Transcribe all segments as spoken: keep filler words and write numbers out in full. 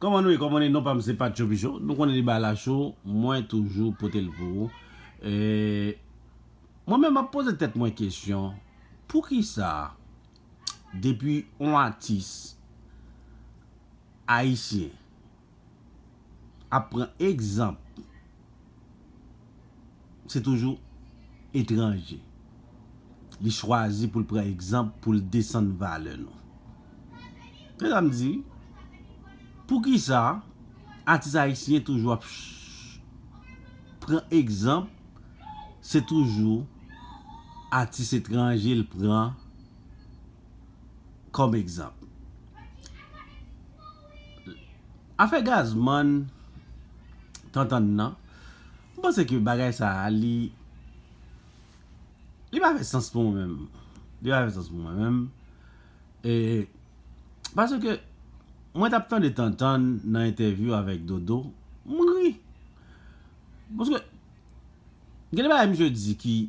Kòman nou ye? Kòman nou ye? Non pa m se Patcho Picho. Nou konnen li ba la cho, mwen toujou pote l pou ou. E, mwen menm m ap poze tèt mwen kesyon, poukisa depi yon atis ayisyen ap pran egzanp, se toujou etranje. Li chwazi pou l pran egzanp, pou l desann valè nou. Se sa m di, poukisa atis ayisyen toujou ap ch- pran egzanp, se toujou atis etranje l pran kòm egzanp. Afè Gazman, Tantann nan, m panse ke bagay sa a, li, li pa fè sans pou mwen menm. Li pa fè sans pou mwen menm. E, paske mwen t ap tande Tantann nan entèvyou avèk Dodo, m ri. Paske, gen de bagay misye di ki,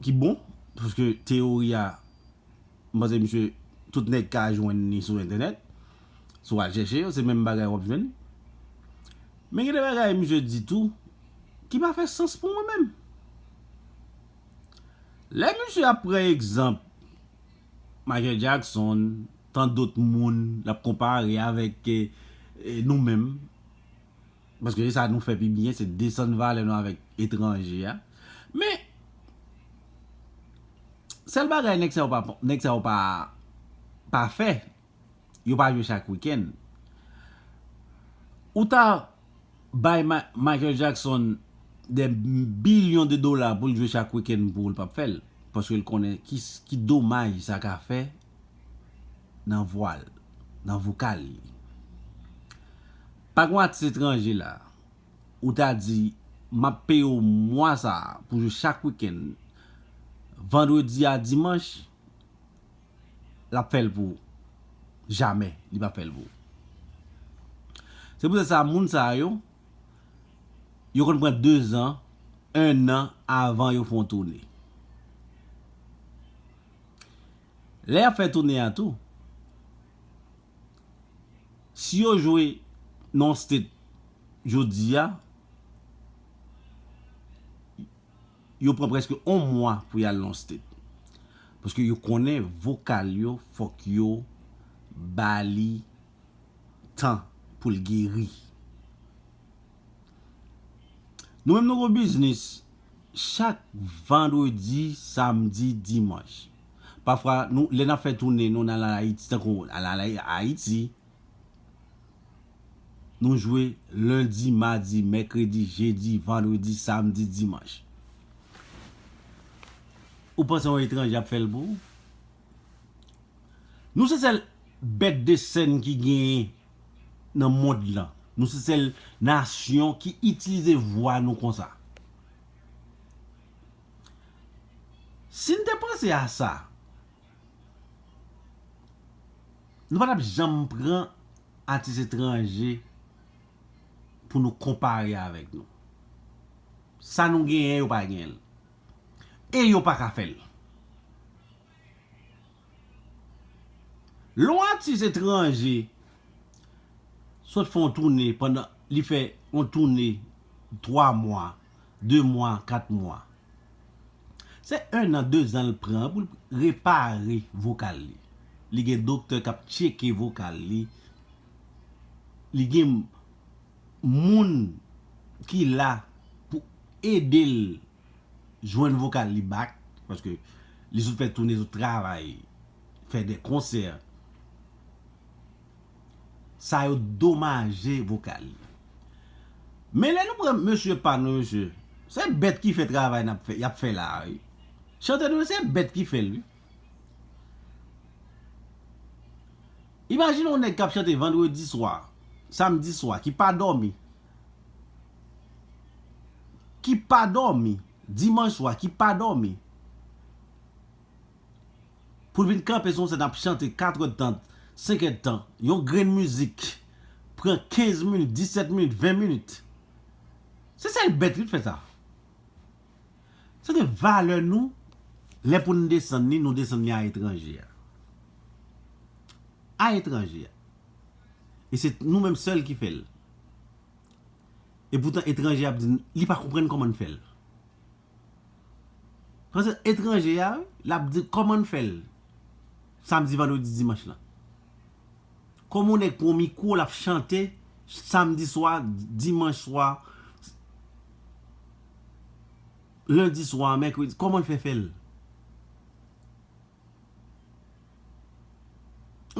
ki bon, paske teyori a, m panse misye, tout nèg ka jwenn li sou entènèt. Si w al chèche yo, se menm bagay w ap jwenn. Men gen de bagay misye di tou, ki pa fè sans pou mwen menm. Lè misye ap pran egzanp Michael Jackson, tan dòt moun, l ap konpare avèk, e, e, nou menm. Paske se sa nou fè pi byen, se desann valè nou avèk etranje a. Men, sèl bagay nèg sa yo pa, nèg sa yo pa, pa fè, yo pa jwe chak wikenn. Ou ta bay Ma- Michael Jackson de bilyon de dola pou l jwe chak wikenn pou ou, l p ap fè l. Paske l konnen ki, ki domaj sa ka fè nan vwa l, nan vokal li. Pa gen atis etranje la, ou ta di, m ap peye w mwa sa a pou jwe chak wikenn, vandredi a dimanch, l ap fè l pou ou. Jamè, li p ap fè l pou ou. Se poutèt sa, moun sa yo, yo konn pran dezan, en an avan yo fè yon toune. Lè y ap fè toune a tou, si yo jwe nan yon state jodi a, yo pran prèske yon mwa pou y al nan yon state. Paske yo konnen vokal yo, fòk yo ba li tan pou l geri. Nou menm nou gen biznis chak vandredi, samdi, dimanch. Pafwa, nou, lè n ap fè toune, nou nan Ayiti, tankou al Ayiti, nou jwe lendi, madi, mèkredi, jedi, vandredi, samdi, dimanch. Ou panse yon etranje ap fè l pou ou? Nou se sèl bèt de sèn ki genyen nan mond lan. Nou se sèl nasyon ki itilize vwa nou konsa. Si n te panse a sa, nou pa t ap janm pran atis etranje pou nou konpare avèk nou. Sa nou genyen, yo pa genyen l. E yo pa ka fè l. Lè yon atis etranje sot fè yon toune pandan li fè yon toune twa mwa, de mwa, kat mwa. Se en an, dezan l pran pou l repare vokal li. Li gen doktè k ap tcheke vokal li. Li gen moun ki la pou ede l jwenn vokal li back, paske li sot fè toune, sot travay, fè de konsè. Sa yo domaje vokal li. Men lè nou pran mesye pa nou, mesye, se bèt ki fè travay n ap fè, y ap fè la a, wi. Chante nou, se bèt ki fè l, wi. Imajine yon nèg k ap chante vandredi swa, samdi swa, ki pa dòmi. Ki pa dòmi. Dimanch swa, ki pa dòmi. Pou l vin kanpe sou yon sèn ap chante kat èdtan, senk èdtan, yon grenn mizik pran kenz minit, disèt minit, ven minit. Se sèl bèt ki fè sa. Se de valè nou, lè pou n desann li, nou desann li a etranje a. A etranje a. E se nou menm sèl ki fè l. E poutan etranje ap di n, li pa konprann kòman n fè l. Paske etranje a, wi, l ap di kòman n fè l. Samdi, vandredi, dimanch lan. Kòman yon nèg pran yon mikwo, l ap chante samdi swa, dimanch swa, lendi swa, mèkredi, kòman l fè fè l?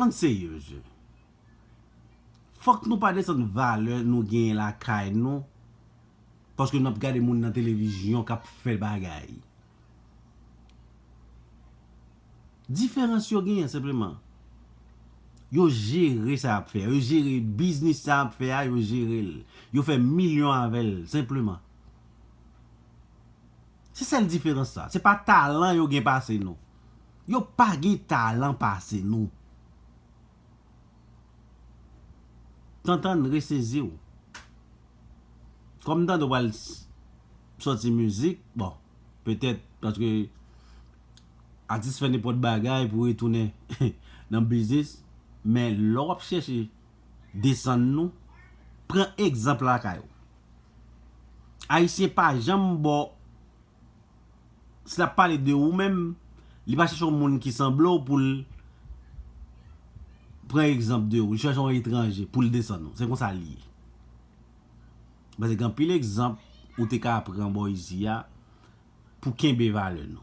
Ann serye, mesye. Fòk nou pa desann valè nou genyen lakay nou, paske n ap gade moun nan televizyon k ap fè bagay. Diferans yo genyen, senpleman. Yo jere sa y ap fè a. Yo jere biznis sa y ap fè a, yo jere l. Yo fè milyon avè l, senpleman. Se sèl diferans sa. Se pa talan yo gen pase nou. Yo pa gen talan pase nou. Tantann, resezi w. Kòm m tande w pral s-, sòti mizik, bon, petèt, paske atis fè nenpòt bagay pou retounen nan biznis, men lè w ap chèche desann nou, pran egzanp lakay ou. Ayisyen pa janm ba w, si l ap pale de ou menm, li pa chèche yon moun ki sanble w pou l pran egzanp de ou, li chèche yon etranje pou l desann ou. Se konsa l ye. Paske gen anpil egzanp ou te ka pran bò isit a pou kenbe valè nou.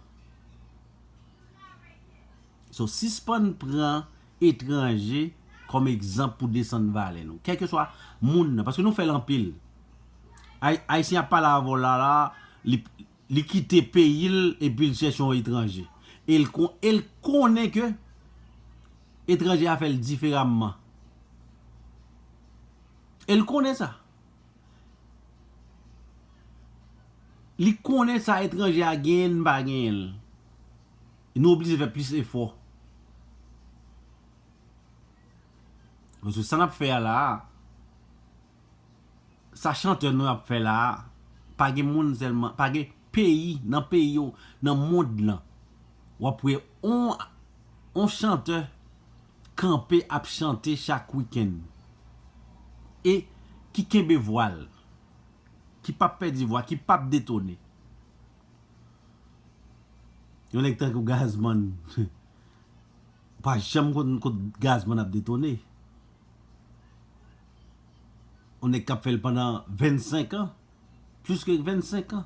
So, sispann pran etranje kòm egzanp pou desann valè nou. Kèlkeswa moun nan, paske nou fè l anpil. Ay-, Ayisyen ap pale avè w la, la, li, li kite peyi l epi l chèche yon etranje. E l kon-, e l konnen ke etranje a fè l diferaman. E l konnen sa. Li konnen sa etranje a genyen, n pa genyen l. Nou oblije fè plis efò. Paske sa n ap fè a la a, sa chantè nou ap fè la a, pa gen moun sèlman, pa gen peyi, nan peyi yo, nan mond lan, w ap wè on, on chantè kanpe ap chante chak wikenn. E ki kenbe vwa l, ki p ap pèdi vwa, ki p ap detone. Yon nèg tankou Gazman, ou pa janm konn kot Gazman ap detone. Yon nèg k ap fè l pandan vennsenk an, plis ke vennsenk an.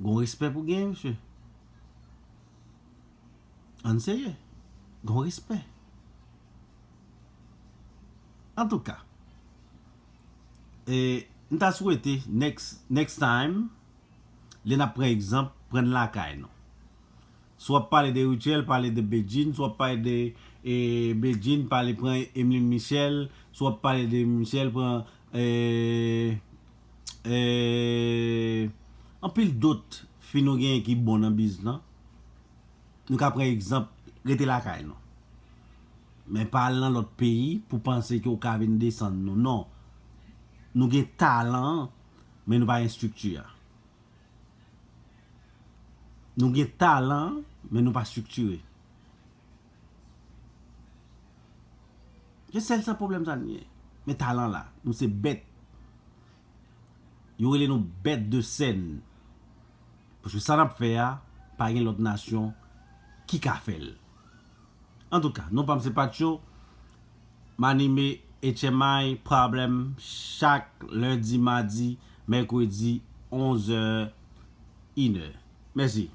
Gon respè pou genyen, mesye. Ann serye. Gon respè. Antouka, e, m ta swete next, next time, lè n ap pran egzanp, pran n lakay nou. Si w ap pale de Rutshelle, pale de Bedjine. Si w ap pale de, e, Bedjine, pale, pran Emeline Michel. Si w ap pale de Michel, pran, e, e, anpil dòt fi nou genyen ki bon nan biz lan. Nou ka pran egzanp, rete lakay nou. Men pa al nan lòt peyi pou panse ke w ka vin desann nou. Non. Nou gen talan an, men nou pa gen estrikti a. Nou gen talan an, men nou pa estriktire. Se sèl sa pwoblèm sa n gen. Men talan la, nou se bèt. Yo rele nou bèt de sèn. Paske sa n ap fè a, pa gen lòt nasyon ki ka fè l. Antouka, non pa m se Patcho. M anime H M I Problem chak lendi, madi, mèkredi, onz è, inè. Mèsi.